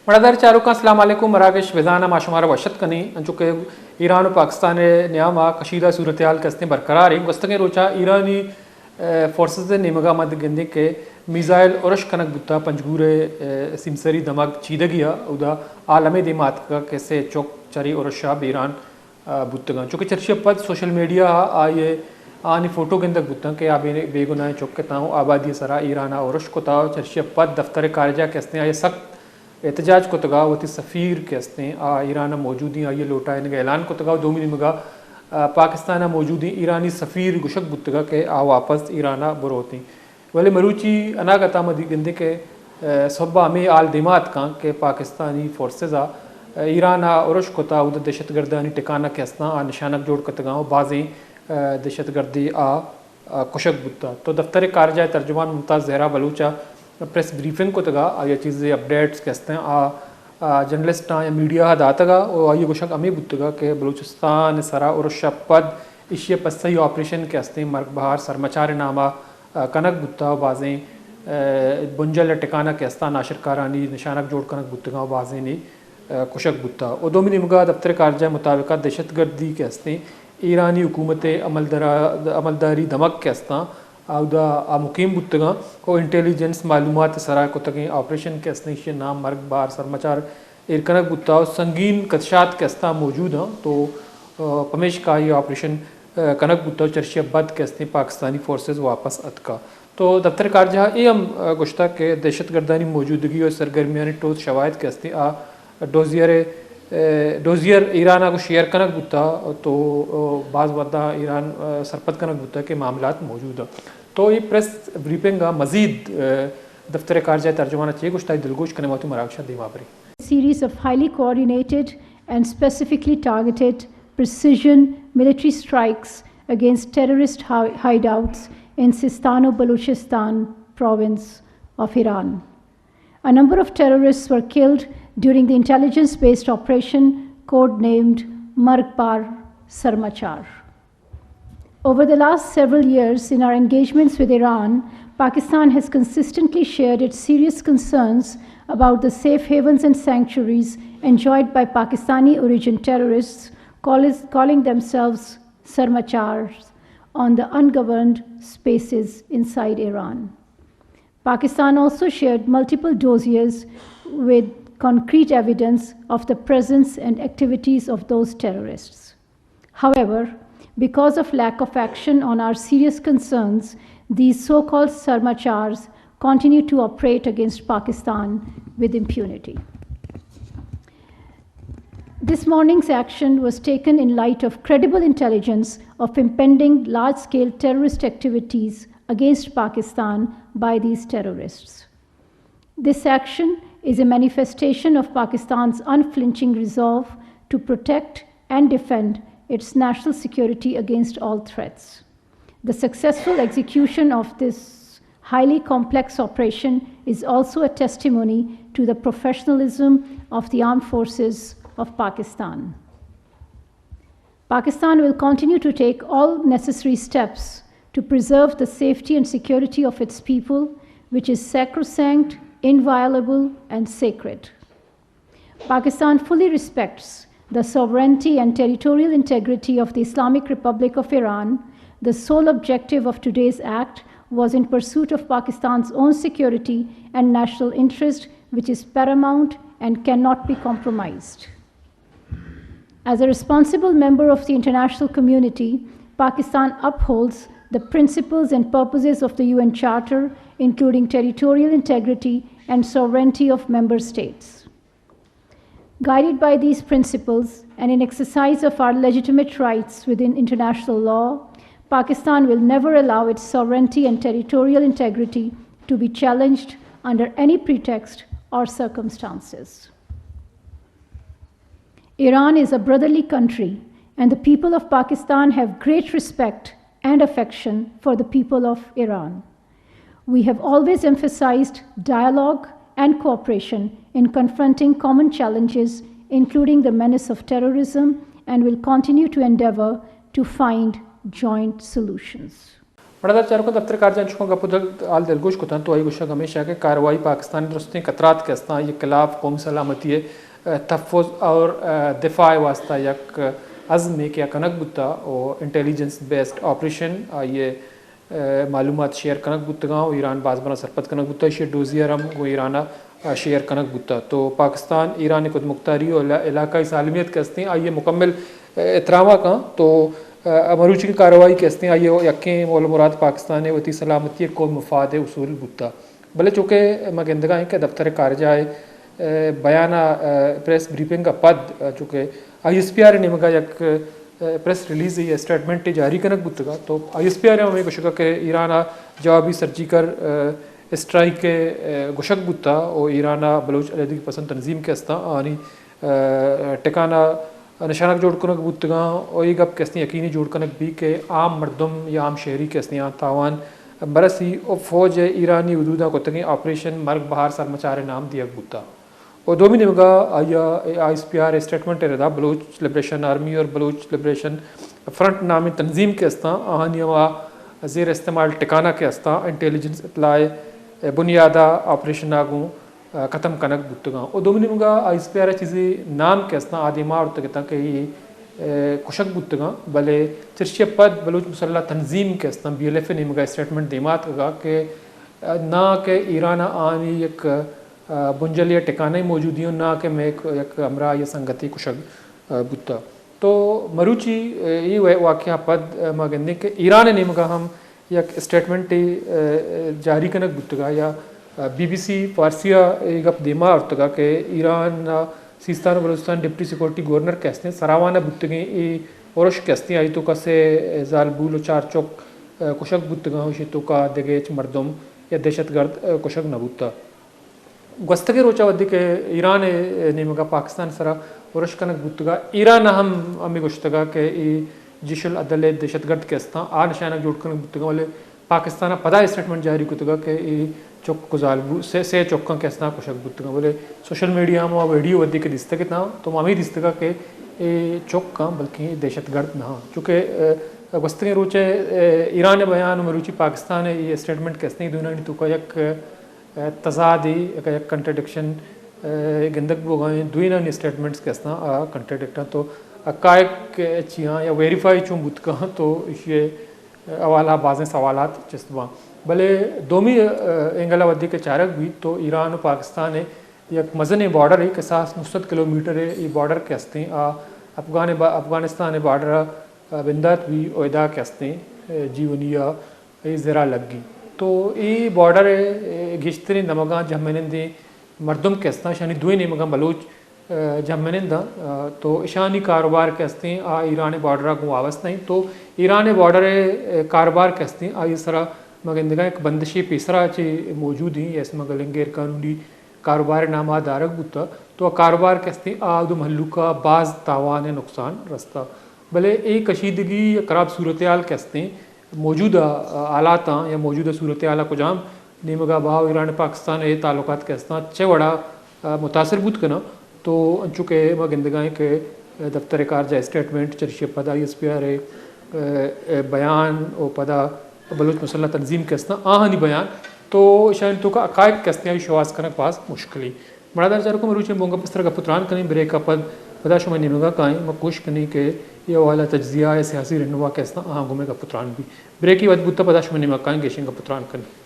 مڑادار چاروکاں، السلام علیکم۔ مراگش بزان ءَ ما شمارا وش اتک کنیں۔ انچو کہ ایران و پاکستان ءِ نیام ءَ کشیدہ صورتحال کہ استیں برقرار ایں، گوستگیں روچاں ایرانی، اے، فورسز ءِ نیمگ ءَ ما گندیں کہ میزائل ارش کنگ بوتگ پنجگور ءِ، اے، سیمسری دمگ چیدگی ءَ، اودا حال ہمے دیم ءَ آتکگ کہ سے چک چرے ارش ءَ بیران، اے، بوتگ انت۔ چونکہ چرشی ءَ پد سوشل میڈیا ءَ آئی ءِ، آنی فوٹو گندگ بوتگ کہ آ بے، بے گناہیں چک ءِ تاں آبادی ءِ سرا ایران ءَ ارش کتگ۔ چرشی ءَ پد دفتر کارجہ کہ استیں آئی ءَ سخت احتجاج کتگ ءُ وتی سفیر کہ استیں آ ایران ءَ موجودیں آئی ءِ لوٹائینگ ءِ اعلان کتگ ءُ دومی نیمگ ءَ، آ، پاکستان ءَ موجودیں ایرانی سفیر گوشگ بوتگ کہ آ واپس ایران ءَ بروتیں۔ بلے مروچی اناگت ءَ ما دی گندیں کہ، آ، سہب ءَ ہمے حال دیما اتکاں کہ پاکستانی فورسز ءَ، آ، ایران ءَ ارش کتگ، اود ءَ دہشت گردانی ٹکانہ کہ استاں آ نشانگ جوڑ کتگاں ءُ بازیں، آ، دہشت گردے آ آ، کشگ بوتگ۔ تو دفتر کارجہ ءِ ترجمان ممتاز زہرا بلوچ ءَ پریس بریفنگ کتگ ءُ آئی ءَ چیزے اپڈیٹس کہ استیں آ، آ، جرنلسٹاں یا میڈیا ءَ داتگ ءُ آئی ءِ گوشگ ہمے بوتگ کہ بلوچستان ءِ سرا ارش ءَ پد ایشی ءِ پسہی آپریشن کہ استیں مرگ بہار سرمچار ءِ نام ءَ، آ، کنگ بوتگ ءُ بازیں، آ، بنجل ءِ ٹکانہ کہ استاں ناشرکارانی نشانگ جوڑ کنگ بوتگاں ءُ بازینے، آ، کشگ بوتگ۔ ءُ دومی نیمگ ءَ دفتر کارجہ ءِ مطابق ءَ دہشت گردی کہ استیں ایرانی حکومت ءِ عملدرا-، عملداری دمگ کہ استاں، اودا آ مقیم بوتگاں ءُ انٹیلیجنس معلومات ءِ سرا کتگیں آپریشن کہ استیں، ایشی ءِ نام مرگ بہار سرمچار ایر کنگ بوتگ ءُ سنگین خدشات کہ استاں موجود آں، تو، آ، پمیشکا اے آپریشن، آ، کنگ بوتگ ءُ چرشی ءَ بد کہ استیں پاکستانی فورسز واپس اتکگ۔ تو دفتر کارجہ ءَ اے ہم، آ، گوشتگ کہ دہشت گردانی موجودگی ءُ سرگرمیانی ٹوس شواہد کہ استیں آ ڈوزیئر، اے، ڈوزیئر ایران ءَ گوں شیئر کنگ بوتگ، تو، او، باز وھداں ایران، اے، سرپد کنگ بوتگ کہ معاملات موجود انت۔ تو اے پریس بریفنگ ءَ مزید، اے، دفتر کارجہ ءِ ترجمان ءَ چے گوشتگ، دلگوش کنیں، ما وتی مراگش ءَ دیما بریں۔ Series of highly coordinated and specifically targeted precision military strikes against terrorist hi-, hideouts in Sistan-o-Balochistan province of Iran. A number of terrorists were killed during the intelligence-based operation codenamed Margbar Sarmachar. Over the last several years, in our engagements with Iran, Pakistan has consistently shared its serious concerns about the safe havens and sanctuaries enjoyed by Pakistani origin terrorists, call-, calling themselves Sarmachars, on the ungoverned spaces inside Iran. Pakistan also shared multiple dossiers with concrete evidence of the presence and activities of those terrorists. However, because of lack of action on our serious concerns, these so-called Sarmachars continue to operate against Pakistan with impunity. This morning's action was taken in light of credible intelligence of impending large-scale terrorist activities against Pakistan by these terrorists. This action is a manifestation of Pakistan's unflinching resolve to protect and defend its national security against all threats. The successful execution of this highly complex operation is also a testimony to the professionalism of the armed forces of Pakistan. Pakistan will continue to take all necessary steps to preserve the safety and security of its people, which is sacrosanct, inviolable, and sacred. Pakistan fully respects the sovereignty and territorial integrity of the Islamic Republic of Iran. The sole objective of today's act was in pursuit of Pakistan's own security and national interest, which is paramount and cannot be compromised. As a responsible member of the international community, Pakistan upholds the principles and purposes of the U N Charter, including territorial integrity and sovereignty of member states. Guided by these principles and in exercise of our legitimate rights within international law, Pakistan will never allow its sovereignty and territorial integrity to be challenged under any pretext or circumstances. Iran is a brotherly country, and the people of Pakistan have great respect and affection for the people of Iran. We have always emphasized dialogue and cooperation in confronting common challenges, including the menace of terrorism, and will continue to endeavor to find joint solutions. مڑادار چاروکاں، دفتر خارجہ انچکاں گپ و دل حال دلگوش کتنت تو آئی گوشگ ہمیش کہ کارروائی پاکستان درستیں خطرات کہ استاں آئی خلاف قومی سلامتی ء تحفظ اور دفاع ء واستہ یک عزمے کہ کنگ بوتا و انٹیلیجنس بیسڈ آپریشن آئی ء معلومات شیئر کنگ بوتگاں و ایران باز براں سرپد کنگ بوتا، ایشی ڈوزیئر ہم گوں ایران ء شیئر کنگ بوتا۔ تو پاکستان ایران ء خودمختاری و علا-، علاقائی سالمیت کہ استیں آئی ء مکمل احترام ء کن۔ تو مروچی کارروائی کہ استیں آئی ء یکیں مول مراد پاکستان ء وتی سلامتی ء قومی مفاد ء حصول بوتا۔ بلے چونکہ ما گندگا ایں کہ دفتر خارجہ ء بیان ء پریس بریفنگ ء پد چونکہ آئی ایس پی آر ء نیمگا یک پریس ریلیز یا اسٹیٹمنٹ جاری کنگ بوتگا تو آئی ایس پی آر ء ہمیں گوشگا کہ ایران ء جوابی سرجیکل اسٹرائیک ء گوشگ بوتا و ایران ء بلوچ علیحدگی پسند تنظیم کہ استاں آنی ٹکانہ نشانگ جوڑ کنگ بوتگاں و اے گپ کہ استیں یقینی جوڑ کنگ بی کہ عام مردم یا عام شہری کہ استیں آ تاوان برسی و فوج ء ایرانی حدوداں کتگیں آپریشن مرگ بہار سرمچار ء نام دیگ بوتا۔ و دومی نیمگا آئی ء آئی ایس پی آر ء اسٹیٹمنٹ ء ردا بلوچ لبریشن آرمی اور بلوچ لبریشن فرنٹ نامی تنظیم کہ استاں آہانی ہما زیر استعمال ٹکانہ کہ استاں انٹیلیجنس اطلاع ء بنیادا آپریشن ء گوں ختم کنگ بوتگاں۔ و دومی نیمگا آئی ایس پی آر ء چیزے نام کہ استاں آ دیما آورتگ اتاں کہ اے کشگ بوتگاں، بلے چرشی ء پد بلوچ مسلح تنظیم کہ استاں بی ایل ایف ء نیمگا اسٹیٹمنٹ دیما اتکگا کہ نہ کہ ایران ء آنی یک بنجلی ء ٹکانہ موجودی ہوں نہ کہ مئے یک ہمراہ یا سنگتی کشگ بوتا۔ تو مروچی اے واقعہ پد ما گندیں کہ ایران ء نیمگا ہم یک اسٹیٹمنٹے جاری کنگ بوتگا یا بی بی سی فارسی ء اے گپ دیما آورتگا کہ ایران ء سیستان و بلوچستان ڈپٹی سیکورٹی گورنر کہ استیں سراوان ء بوتگیں اے ارش کہ استیں آئی توکا سے زالبول و چار چک کشگ بوتگاں، ایشی توکا دگہ ہچ مردم یا دہشت گرد کشگ نہ بوتا۔ گوستگیں روچا وھدے کہ ایران ء نیمگا پاکستان سرا ارش کنگ بوتگا، ایران ء ہم ہمے گوشتگا کہ اے جیش العدل ء دہشت گرد کہ استاں آ نشانگ جوڑ کنگ بوتگاں، بلے پاکستان ء پدا اسٹیٹمنٹ جاری کتگا کہ اے چک گزال بو-، سے، سے چکاں کہ استاں کشگ بوتگاں، بلے سوشل میڈیا ہم آ ویڈیو وھدے کہ دیستگ اتاں تو ما ہمے دیستگا کہ اے چکاں بلکیں دہشت گرد نہ آں، چونکہ گوستگیں روچ ء ایران ء بیان و مروچی پاکستان ء اے اسٹیٹمنٹ کہ استیں دونانی توکا یک تضادے، یک، یک کنٹرڈکشن گندگ بوگا ایں۔ دوئینانی اسٹیٹمنٹس کہ استاں آ کنٹرڈکٹ آں، تو حقائق چی آں یا ویریفائی چون بوت کاں تو ایشی حوالہ بازیں سوالات چست باں۔ بلے دومی اینگل ء وھدے کہ چارگ بیت تو ایران و پاکستان ء یک مزنیں بارڈرے کہ ساس نو سد کلومیٹر ء اے بارڈر کہ استیں آ افغان با-، افغانستان ء بارڈر ء بندات بی اویدا کہ استیں جیونی ء اے زرا لگی۔ تو اے بارڈر ء گیشتریں دمگاں جہمنندیں مردم کہ استاں، اشانی دوئیں نیمگاں بلوچ جہمنند آں، تو اشانی کاروبار کہ استیں آ ایران ء بارڈر ء گوں وابستہ انت۔ تو ایران ء بارڈر ء کاروبار کہ استیں آئی سرا ما گندگاں یک بندشے پیسرا چہ موجود انت، یا اسمگلنگ غیر قانونی کاروبار ء نام ء دارگ بوتہ، تو آ کاروبار کہ استیں آ دو مھلوک ء باز تاوان ء نقصان رستہ۔ بلے اے کشیدگی ء خراب صورتحال کہ استیں موجودہ حالاتاں یا موجودہ صورتحال ء کجام نیمگ ء بہا و ایران ء پاکستان ء اے تعلقات کہ استاں چہ وڑا متاثر بوت کناں، تو انچو کہ ما گندگائیں کہ دفتر خارجہ اسٹیٹمنٹ چرشی ء پدا آئی ایس پی آر ء بیان و پدا بلوچ مسلح تنظیم کہ استاں آہانی بیان، تو اشانی توکا حقائق کہ استیں آئی شواز کنگ باز مشکلی۔ مڑادار چاروکاں، مروچی بونگا پستر گپ و تران کنیں، بریک ء پد پدا شمئے نیمگا کائیں، ما کوشش کنیں کہ اے حوالہ تجزیہ ء سیاسی رہنما کہ استاں آہاں گوں گپ و تران بی۔ بریکے وت بوتا پدا شمئے نیمگا کائیں، گیشیں گپ و تران کنیں۔